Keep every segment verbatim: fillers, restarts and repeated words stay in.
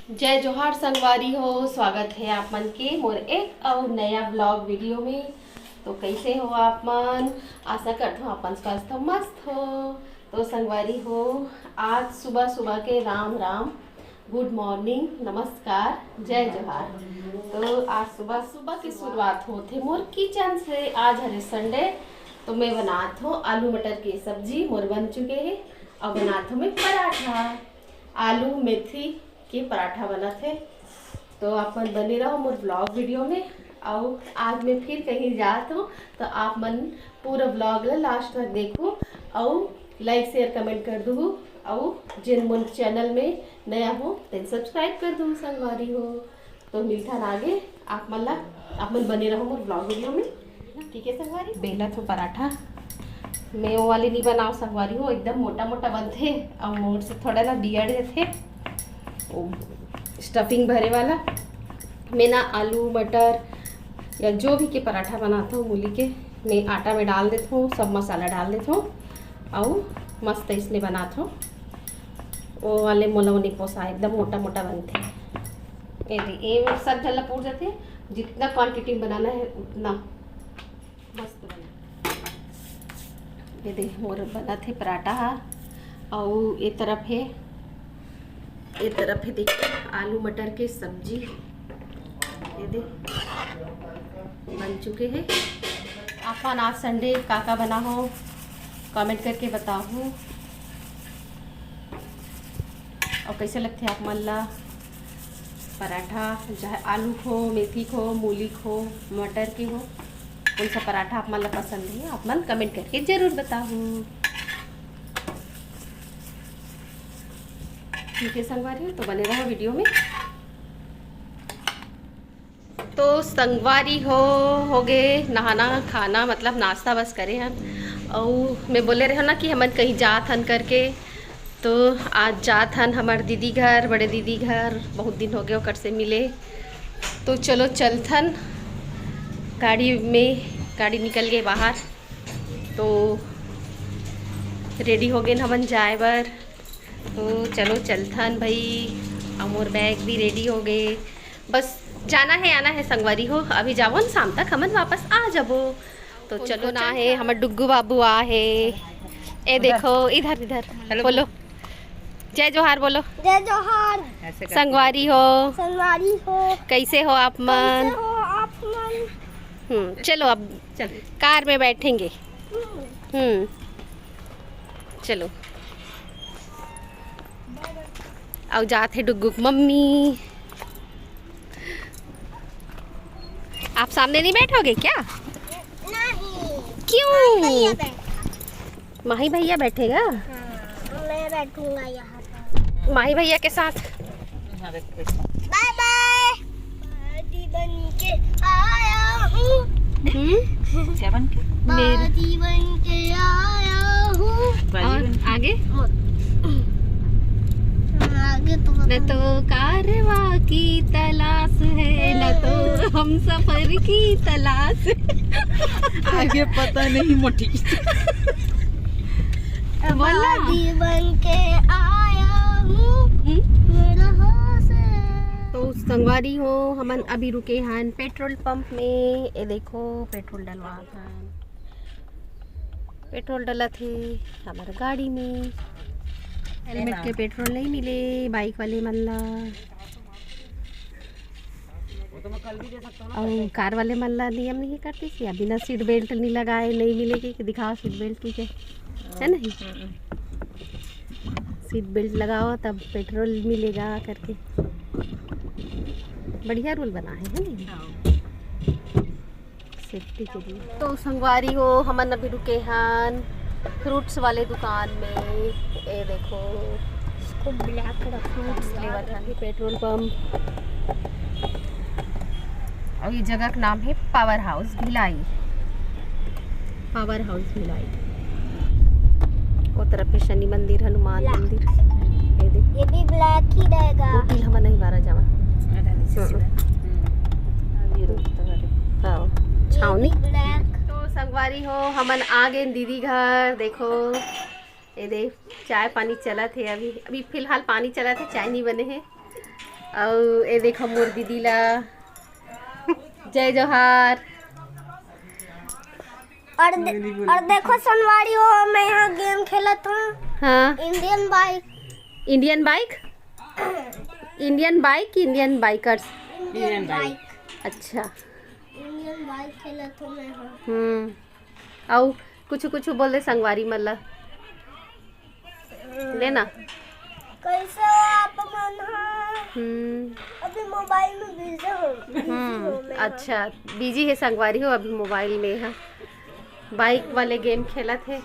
जय जोहार संगवारी हो, स्वागत हे आप मन के मोर एक अउ नया vlog video में। तो कइसे हो आप मन? आशा करत हो आप मन स्वस्थ मस्त हो। तो संगवारी हो, आज सुबह सुबह के राम राम, good morning, नमस्कार, जय जोहार। तो आज सुबह सुबह की शुरुआत होथे मोर kitchen से। आज हरे Sunday, तो मैं बनात हो आलू मटर के सब्जी, मोर बन चुके हे। अउ बनात हो मैं पराठा, आलू मेथी के पराठा बनत हे। तो आप मन बने रहो मोर vlog video में। अउ आज मैं फिर कहीं जात हूँ, तो आप मन पूरा vlog ला last तक देखो, अउ like share comment कर दू, अउ जेन मोर channel में नया हो तेन subscribe कर दू संगवारी हो। तो मिलथन आगे, आप मन ला, आप मन बने रहो मोर vlog video में। ठीक है संगवारी, बेलत हो पराठा, मैं वो वाले नहीं बनाओ संगवारी हो, एकदम मोटा मोटा बनथे, अउ मोर से थोड़ा ना बिगड़ जथे। वो stuffing भरे वाला, मैं ना आलू मटर या जो भी के पराठा बनाता हूँ मूली के, मैं आटा में डाल देता हूँ, सब मसाला डाल देता हूँ, अउ मस्त इसने बनाता हूँ। वो वाले मोला वो नहीं पोसा, एकदम मोटा मोटा बनथे। ये दे, ये सब झन ला पूर जाथे, जितना quantity में बनाना है उतना। मस्त बना। ये दे, मोर बनत हे पराठा हा, अउ ये तरफ हे, ये तरफ हे, देख, आलू मटर के सब्जी। ये दे, बन चुके हे। आप मन आज Sunday का का बना हो, comment करके बताओ। अउ कइसे लगथे आप मन ला पराठा, चाहे आलू हो, मेथी हो, मूली हो, मटर के हो, कौन सा पराठा आप मन ला पसंद है, आप मन comment करके जरूर बताहू। ठीक है संगवारी हो, तो बने रहो video में। तो संगवारी हो, हो गे नहाना खाना, मतलब नाश्ता बस करे हन। अउ मैं बोले रहे ना कि हमन कहीं जात हन करके, तो आज जात हन हमर दीदी घर, बड़े दीदी घर, बहुत दिन हो गए ओकर से मिले। तो चलो चलथन गाड़ी में, गाड़ी निकल गए बाहर, तो ready हो गए हमन जाए बर। तो चलो चलथन भाई, अउ मोर bag भी ready हो गए, बस जाना है आना है संगवारी हो, अभी जावन शाम तक हमन वापस आ जाबो। तो चलो ना है, हमर डुग्गू बाबू आ है, ए देखो इधर इधर। Hello। बोलो, जय जोहार बोलो। जय जोहार। ऐसे करके संगवारी हो। संगवारी हो। कैसे हो आप मन? कैसे हो आप मन? हम्म, चलो अब चल। कार में बैठेंगे। हम्म। हम्म, चलो। अउ जात हे डुग्गू के मम्मी। आप सामने नहीं बैठोगे क्या? नहीं। क्यों? भैया बैठ- माही भैया बैठेगा? हाँ, मैं बैठूंगा यहाँ पर। माही भैया के साथ। बाय बाय। बाजी बन के आया हूँ। हम्म? क्या बन के? मेरे बाजी बन के आया हूँ। बाजी और बन के? आगे? आगे तो पता न तो नहीं। कारवा की तलाश है, न तो हम सफर की तलाश। आगे पता नहीं मोटी। बोला। बाजी बन के आया हूँ। हम्म? मेरा होश है। तो संगवारी हो, हमन अभी रुके हन पेट्रोल पंप में। ये देखो, पेट्रोल डलवा हन। पेट्रोल डलत हे हमर गाड़ी में। हेलमेट के पेट्रोल नहीं मिले बाइक वाले मन ला। अउ कार वाले मन ला नियम नहीं करती सी, बिना सीट बेल्ट नहीं लगाए नहीं मिलेगी कि दिखाओ सीट बेल्ट की के, है नहीं? सीट बेल्ट लगाओ तब पेट्रोल मिलेगा करके बढ़िया रूल बना है, है नहीं? सेफ्टी के लिए। तो संगवारी हो, हमन अभी रुके हन फ्रूट्स वाले दुकान में। ये देखो, इसको ब्लैक रखना फ्रूट्स लेवत हन। Petrol pump. और ये जगह का नाम है power house Bhilai. Power house Bhilai. वो तरफ पे शनि मंदिर, हनुमान मंदिर। ये देख, ये भी ब्लैक ही रहेगा। वो टील हमन नहीं बारा जावा। हाँ। छावनी। तो संगवारी हो, हमन आ गए दीदी घर। देखो, ये देख, चाय पानी चलत हे अभी, अभी फिलहाल पानी चलत हे, चाय नहीं बने हे। अउ ए देखो मोर दीदी ला। जय जोहार। और दे, और देखो संगवारी हो, मैं यहाँ गेम खेलत हूँ। हाँ। Indian bike. Indian bike? Indian bike, Indian bikers. Indian bike. अच्छा। इंडियन बाइक खेलत हूँ मैं यहाँ। हम्म। अउ कुछ कुछ बोल दे संगवारी मन ला। लेना। कैसे हो आप मन? हाँ। हम्म। अभी मोबाइल में बिजी हो। हम्म। अच्छा, बिजी है संगवारी हो, अभी मोबाइल में है, बाइक वाले गेम खेलत है।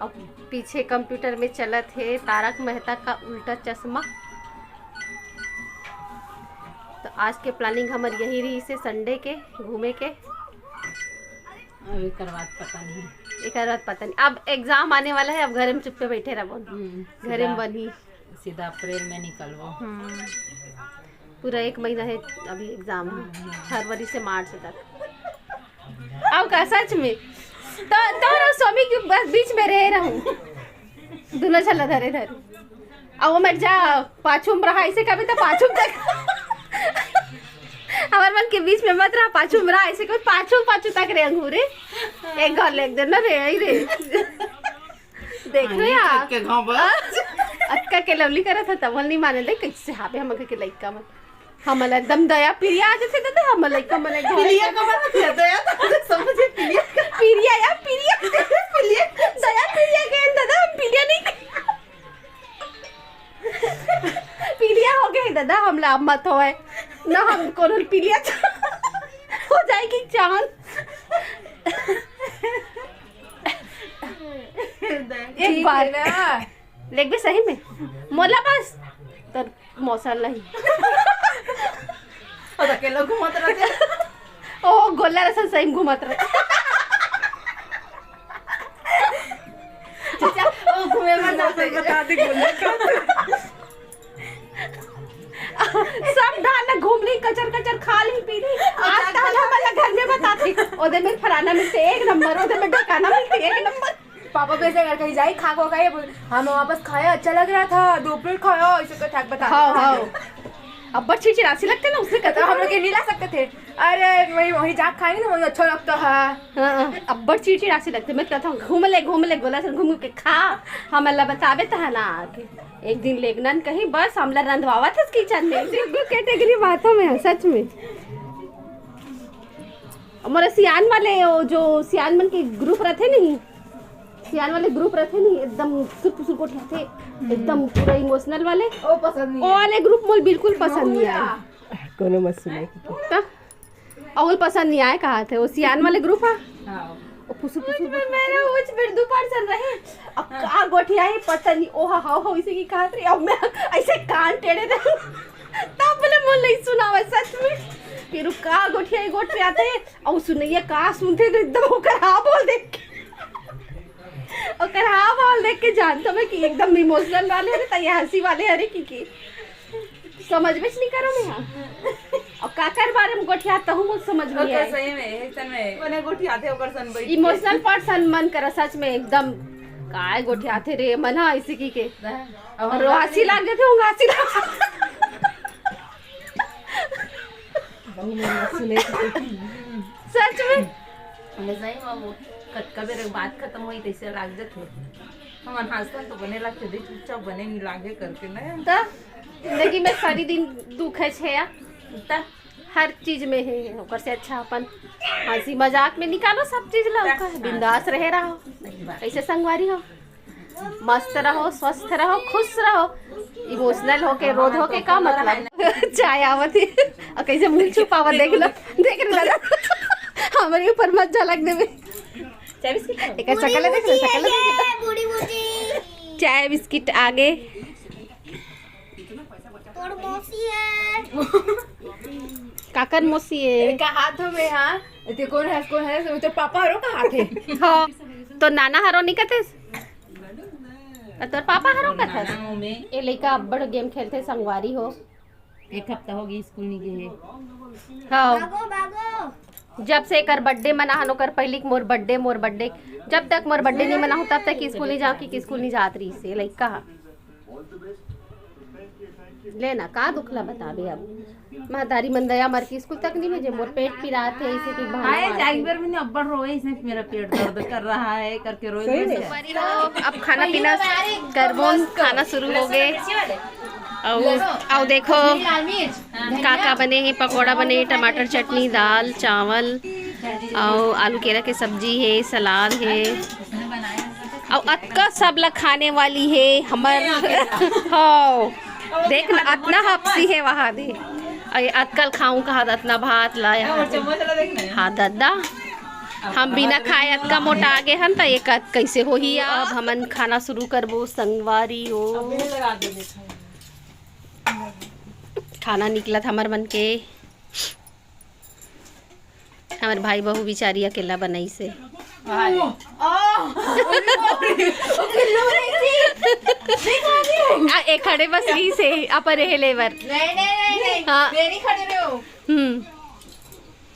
और पीछे कंप्यूटर में चलत है तारक मेहता का उल्टा चश्मा। तो आज के प्लानिंग हमर यही रही से संडे के घूमे के। अब एकर बाद पता नहीं। एकर बाद पता नहीं। अब एग्जाम आने वाला है, अब घरे में चुप्पे बैठे रहबो। हम्म, घरे में सीधा, बनी। सीधा अप्रैल में निकलबो। हम्म। पूरा एक महीना है अभी एग्जाम है, हम्म। फरवरी से मार्च तक। अब का सच में? तो तोर अउ स्वामी के बस बीच में रहे रहूं। दोनों झन ला धरे धरे। अब वो मर जा, पाछू में रहा, ऐसे कभी तो पाछू में तक। हमार मन के बीच में मत रहा, पाछू में रहा, ऐसे कभी पाछू, पाछू तक रे अंगूरे। एक गल एक दिन ना रे, आई रे। देख रे यार। के घाव बस। अतका के लवली करत था, तब नहीं माने दे, कैसे हाबे हम के लइका मन। हमला एकदम दया पिरिया आ जथे दादा, हम लइका मन एकदम पिरिया का मतलब क्या? दया तो समझे पिरिया। पिरिया या पिरिया। पिरिया। दया पिरिया के दादा, हम पिरिया नहीं। पिरिया हो गए दादा, हमला अब मत होए। ना हम कोनो पिरिया हो जाएगी चांद। एक ठीक बार। है ना? लेकबे सही में? मोला बस तोर मौसल नहीं। और अकेला घूमत रहते। ओ, गोला रसन सही में घूमत रहते। चाचा, ओ घूमे में जाते। बता दे, गोला का। सब डाल घूम ली, कचर कचर खा ली, पी ली। आज तक हमला घर में बताती। ओदे में फराना मिलते एक नंबर, ओदे में ढकाना मिलते एक नंबर। पापा भी ऐसे अगर कहीं जाए, खा को खाए, बोल, "हाँ, मैं वापस खाया, अच्छा लग रहा था, दो प्लेट खाया", ऐसे कर ठाक बता हाँ, देते। हाँ। अब्बड़ चिड़चिड़ासी लगते ना, उसने तो कहता हम लोग ये नहीं ला सकते थे। अरे, वही, वही जाके खाएंगे ना, वही अच्छा लगता है। हाँ, हाँ, अब्बड़ चिड़चिड़ासी लगते। मैं कहता हूँ, "घूम ले, घूम ले, गोला से घूम के खा, हमला बताबे तो है ना आके।" एक दिन लेगनन कहीं, बस हमला रंधवावत है किचन में। सिद्धू कैटेगरी बातों में है, सच में। हमारे सियान वाले, वो जो सियान मन के ग्रुप रहते नहीं, सियान वाले ग्रुप रहते नहीं, एकदम सुर पुसुर को उठाते, एकदम पूरा इमोशनल वाले। ओ पसंद नहीं ओ है। वाले ग्रुप मोल बिल्कुल पसंद नहीं आया। कोनो मत सुने। तो अउल पसंद नहीं आए कहा थे, वो सियान वाले ग्रुप है। हाँ। वो पुसुर पुसुर में मेरा उच बिरदू पर्सन रहे। अब हाँ। का गोठिया है पता नहीं, ओहा हाव हाव इसे की कहा थे। अब मैं ऐसे कान टेढ़े रहे, तब बोले मोल नहीं सुनावे सच में। फिर वो का गोठिया गोठियाते, और सुनैया का सुनते तो एकदम ओकर हाँ बोल देख के, ओकर हाँ बोल देख के जानता मैं कि एकदम इमोशनल वाले हरे, त ये हंसी वाले हरे कि, कि समझ में नहीं करो मैं। हाँ। और काकर बारे में गोठिया तहु मुझ समझ में ओकर है। सही में, ऐसन में। मने गोठियाते ओकर सन बैठ के। इमोशनल पर्सन मन करा सच में एकदम। काय गोठियाते रे मन, हाँ, इसी की के। अब और हम हंसी लाग जाते होंगे, हंसी लाग। बहू मन सुने। सच में। अरे सही में वो कतका बेर बात खत्म होई तैसे लाग जाथे। हमन हंसथन तो बने लागथे, दे चुपचाप बने नहीं लागे करके ना। त जिंदगी में सारी दिन दुख है छे या। त हर चीज में है, ओकर से अच्छा अपन हंसी मजाक में निकालो सब चीज ला, ओकर बिंदास रहे रहो। सही बात। कैसे संगवारी हो? मस्त रहो, स्वस्थ रहो, खुश रहो। इमोशनल होके, रोध होके का मतलब? चाय आवत ही। और कैसे मुंह छुपावा, देख लो, देख लो दादा। हमारे ऊपर मत झलक देवे। चाय बिस्किट खाओ। एक शकल देख लो, शकल देख लो। बूढ़ी बूढ़ी। चाय बिस्किट आगे। तोर मौसी है। काकर मौसी है? एका हाथ में, हाँ। ते कौन है, कौन है? तो पापा हरो का हाथ है। हाँ, तो नाना हरो नहीं कहते? अ, तोर पापा हरो कथस? नाना हो में। ए लइका अब्बड़ गेम खेलथे संगवारी हो। एक हफ्ता हो गई स्कूल नहीं गए है। हाँ। भागो, भागो। जब से एकर बर्थडे मना हन, ओकर पहिली के मोर बर्थडे, मोर बर्थडे, जब तक मोर बर्थडे नहीं मना हो, तब तक स्कूल नहीं जाओ, कि स्कूल नहीं जात रही से लइका। ले ना, का दुख ला बताबे अब। महतारी मन दया मर के स्कूल तक नहीं भेजे, मोर पेट पिरात हे, इसे की बहाना हाय, मारथे। जाई बर भी नहीं, अब्बड़ रोए, इसने मेरा पेट दर्द कर रहा है करके रोए सही रोए में। से। अब खाना पीना करबोन, खाना शुरू हो गए। अउ, अउ देखो, का का बने हे, पकौड़ा बने, टमाटर चटनी, दाल, चावल, अउ आलू केरा के सब्जी हे, सलाद हे, अउ अतका सब ला खाने वाली हे हमर। हो, देख ना, अतना हपसी हे वहाँ दे। अरे, अतकल खाऊं कहा, अतना भात ला यहाँ। हाँ, दद्दा, हम बिना खाए अतका मोटा आगे हन, त ये कत-, कैसे होही? अब हमन खाना शुरू करबो, संगवारी हो। खाना निकलत हमर मन के। हमर भाई बहू बिचारी अकेला बनाई से। आ, एक खड़े बस रही से, अपन रहे लेबर। नहीं, नहीं, नहीं, नहीं। हाँ। मैं नहीं खड़े रहे हूँ। हम्म।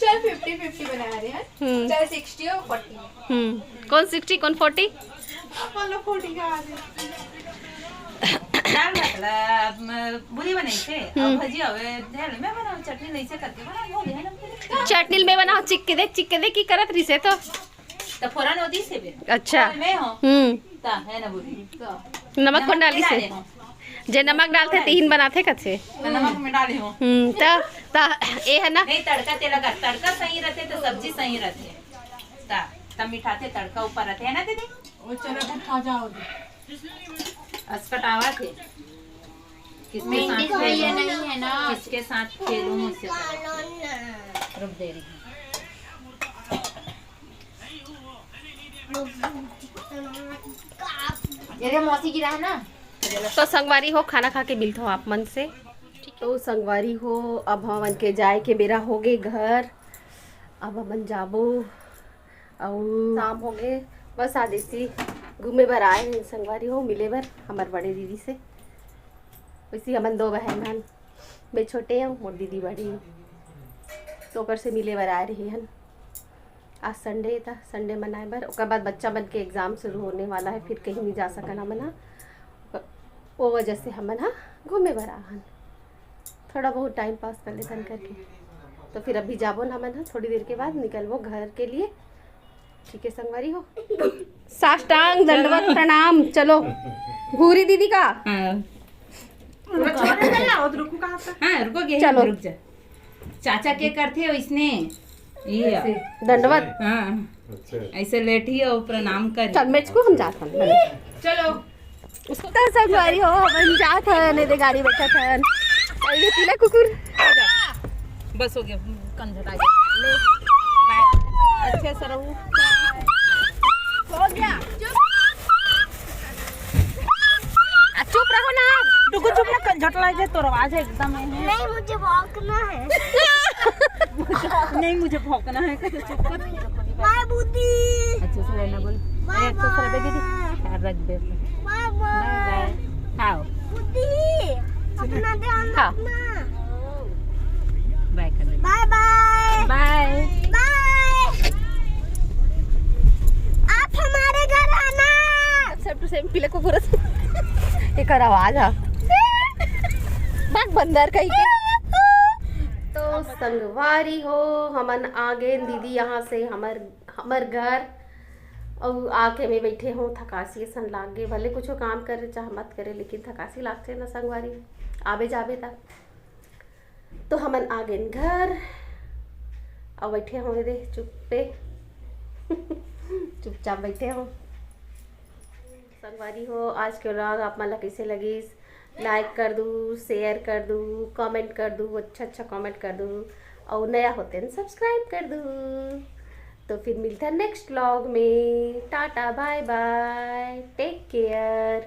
चल, फिफ्टी फिफ्टी बना रहे हैं। हम्म। चल, सिक्सटी और फोर्टी। हम्म। कौन सिक्सटी, कौन फोर्टी? अपन लोग फोर्टी का आ रहे हैं। का मतलब, म, पूरी बनाई थे, हम्म। अब भजी हवे, ढेर में बनाओ, चटनी नहीं से करके बनाओ, हो गया ना। चटनी में बनाओ, चिक्के दे, चिक्के दे की करत रही से तो। तो फोरन वो दी से बे। अच्छा। और मैं हूँ। हम्म। ता, है ना बोली। नमक कौन डाली से? डाले हो? जे नमक डालथे, तिहिन बनाथे कथे। तो नमक में डाले हो। हम्म, त, त, ए है ना? नहीं, तड़का तेला का, तड़का सही रहते तो सब्जी सही रहते। ता, तब मिठाते तड़का ऊपर रहते, है ना दीदी? वो चलो, तब खा जाओ। असकटावा थे। किसके साथ खेलूं? नहीं है ना। किसके साथ खेलूं मुझसे? रुक दे रही हूँ। ये रे मौसी गिरा है ना। तो संगवारी हो, खाना खा के मिलत हो आप मन से। तो संगवारी हो, अब हमन के जाए के बेरा हो गे घर। अब हमन जाबो, अउ शाम हो गे। बस आज ऐसी घूमे बर आए हैं संगवारी हो, मिले बर हमर बड़े दीदी से। वैसे हमन दो बहन हन, मैं छोटे हूँ, मोर दीदी बड़ी, तो ओकर से मिले बर आए रही हन। आज संडे था, संडे मनाए बर, ओकर बाद बच्चा मन के एग्जाम शुरू होने वाला है, फिर कहीं नहीं जा सकन हमन हा। वो वजह से हमन हा घूमे बर आहन, थोड़ा बहुत टाइम पास कर लेथन करके। तो फिर अभी जाबो ना हमन हा, थोड़ी देर के बाद निकलबो घर के लिए। ठीक है संगवारी हो, साष्टांग दंडवत प्रणाम। चलो घूरी दीदी का। हाँ। रुको, छोड़ दे ना, वो तो रुको कहाँ पे? हाँ, रुको, ये चलो। रुक जा। चाचा के करथे ओइसने। ये। दंडवत। हाँ। अच्छा। ऐसे लेटी हो, प्रणाम कर। चल, मेचकू हम जात हन, बने। चलो। तो संगवारी हो, हमन जात हन, एदे गाड़ी बैठत हन। अउ ये पीला कुकुर। बस हो गया, कंझट आ गया। ले, बाय। अच्छे से रहू। हो गया। आ, चुप रहो ना। टुकु चुप ना, कंझट लागे, तोर आवाज एकदम है। नहीं, मुझे भौंकना है। नहीं, मुझे भौंकना है। चुप कर। बाय बुद्धि। अच्छे से रहना बोल। बाय अरे, अच्छे से रह बे दीदी। बाय। ख्याल रख बे। बाय बाय। बाय बाय। हाँ। बुद्धि। अपना ध्यान हाँ। रखना। बाय कर दे। बाय बाय। बाय। बाय। आप हमारे घर आना। सेम टू सेम पीले कुकुर। एकर आवाज हा। बाग बंदर कही के। तो संगवारी हो, हमन आ गेन दीदी यहाँ से हमर, हमर घर। अउ आके मैं बैठे हूँ, थकासी असन लाग गे। भले कुछो काम करे चाहे मत करे, लेकिन थकासी लागथे ना संगवारी, आबे जाबे ता। तो हमन आ गेन घर, अउ बैठे हूँ एदे चुप्पे। चुपचाप बैठे हूँ। संगवारी हो, आज के vlog आप मन ला कइसे लगिस? Like कर दू, share कर दू, comment कर दू, अच्छा अच्छा comment कर दू, अउ नया होते हैं subscribe कर दू। तो फिर मिलते हैं next vlog में। Tata, bye bye, take care।